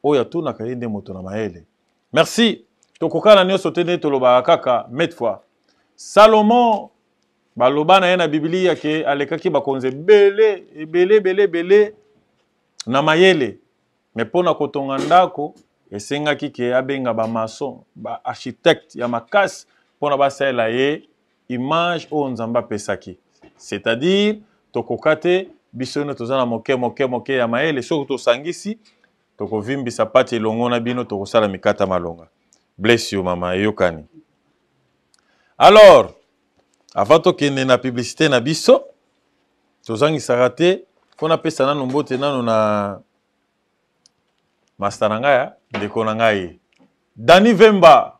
Oyo atunaka ye nde moto na mayele. Merci. Tokokana nyonso te nde tolobaka kaka maintes fois. Salomon baloba na ye na Biblia ke alekaki bakonzi ebele ebele ebele ebele na mayele me mpo na kotonga ndako esengaki ke abenga ba maçon ba architecte ya makasi mpo na basalela ye image oyo Nzambe apesaki. C'est-à-dire tokoka te biso ino toza na moke moke moke ya mayele soki tosangisi tokovimbisa pati elongo na bino tokosala mikata malonga. Bless you mama eyokani. Alors avant tokende na publicité na biso tozangisaka te mpo napesa nanu mbote nanu na masta na ngai ndeko na ngai Dani Vemba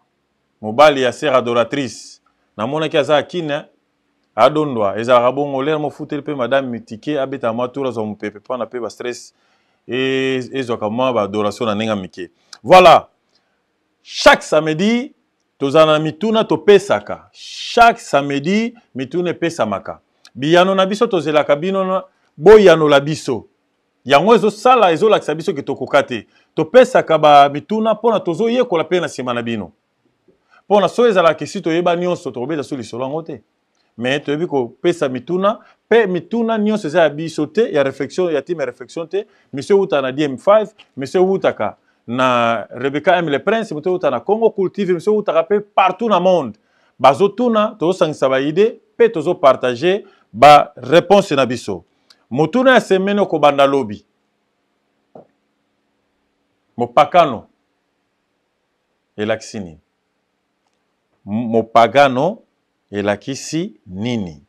mobali ya sœur adoratrice namonaki aza akine adondwa ezalaka bongo lere mofuteli mpe madame mitike abetaka mwa tour azwa mopepe mpona mpe bastress ezwaka mwa baadoration na ndenge ya mike voilà chaque samedi tozala na mituna topesaka chaque samedi mituna epesamaka biyano na biso tozelaka bino boyanola biso yango ezosala ezolakisa biso ke tokoka te topesaka ba mituna mpona tozoyekola mpe na nsima na bino mpona soki ezalaka esi toyeba nyonso tokobeta so lisolo yango te mais toyebi kopesa mituna mpe mituna nyonso eza ya biso te ya réflexion ya time ya réflexion te monsieur ewutaka na dm5 monsieur ewutaka na rebecca m le prince moto ewutaka na congo cool tv monsieur ewutaka mpe partout na monde bazotuna tozosangisa baide mpe tozopartage bareponse na biso motuna ya semene okobanda lobi mopakano elakisi nini Mopagano elakisi nini?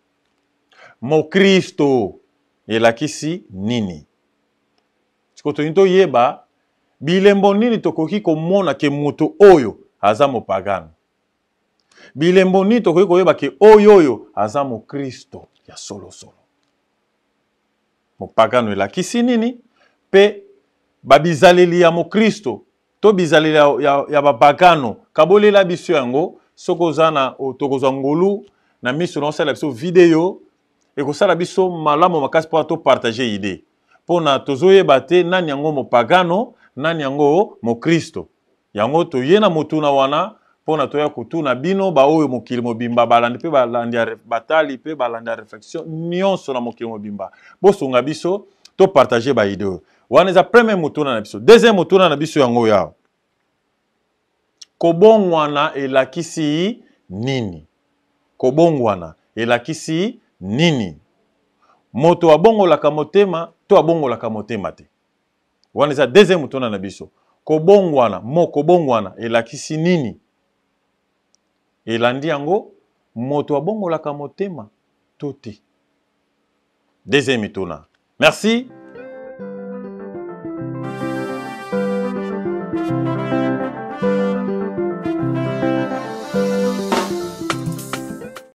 Mokristo elakisi nini? Sikoyo tolingi toyeba bilembo nini tokoki komona ke moto oyo aza mopagano. Bilembo nini tokoki koyeba ke oyo oyo aza mokristo ya solosolo. Mopagano elakisi nini? Mpe babizaleli ya mokristo to bizaleli ya, ya, ya bapagano kabolela biso yango soki oza na tokozwa ngolu na miso na osala biso video ekosala biso malamu makasi mpo topartage idee mpo na tozoyeba te nani yango mopagano nani yango mokristo yango toye na motuna wana mpo na toya kotuna bino baoyo mokili mobimba balandi mpe balandi ya batali mpe balandi ya reflexion nyonso na mokili mobimba bosunga biso topartage baide oyo wana eza premier motuna na biso deuxième motuna na biso yango oyo awa kobongwana elakisi nini kobongwana elakisi nini moto abongolaka motema to abongolaka motema te wana eza deuxième motuna na biso kobongwana mo kobongwana elakisi nini elandi yango moto abongolaka motema to te Deuxième mituna. Merci.